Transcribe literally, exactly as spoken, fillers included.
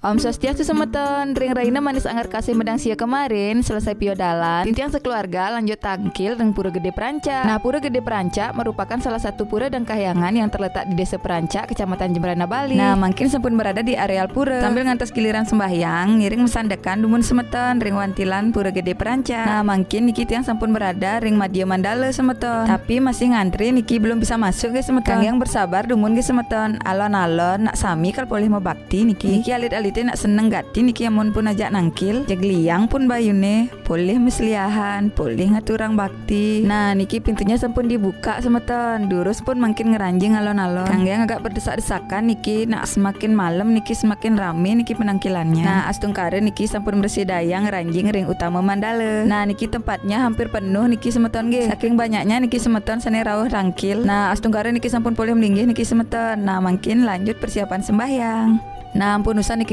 Om Swastiastu semeton, ring rahina Manis Anggar Kasih Medang Sia kemarin, selesai piodalan, titiang sekeluarga lanjut tangkil ring Pura Gede Perancak. Nah, Pura Gede Perancak merupakan salah satu pura dan kahyangan yang terletak di Desa Perancak, Kecamatan Jembrana, Bali. Nah, mangkin sampun berada di areal pura. Sambil ngantos giliran sembahyang, ngiring masandekan dumun semeton ring wantilan Pura Gede Perancak. Nah, mangkin niki tiang sampun berada ring madya mandala semeton. Tapi masih ngantri niki, belum bisa masuk nggih semeton. Kangge bersabar dumun nggih semeton. Alon-alon nak sami kal polih mabakti niki. Niki alit-alite nak seneng gati niki, amun pun ajak nangkil, jeg liang pun bayune, polih masliahan, polih ngaturang bakti. Nah, niki pintunya sampun dibuka semeton. Durus pun mangkin ngranjing alon-alon. Kangge agak berdesak-desakan niki, nak semakin malam niki semakin rame niki penangkilannya. Nah, astungkara niki sampun mrasidayang ngranjing ring utama mandala. Nah, niki tempatnya hampir penuh niki semeton nggih. Saking banyaknya niki semeton sane rauh tangkil. Nah, astungkara niki sampun polih malinggih niki semeton. Nah, mangkin lanjut persiapan sembahyang. Nah, ampun usan niki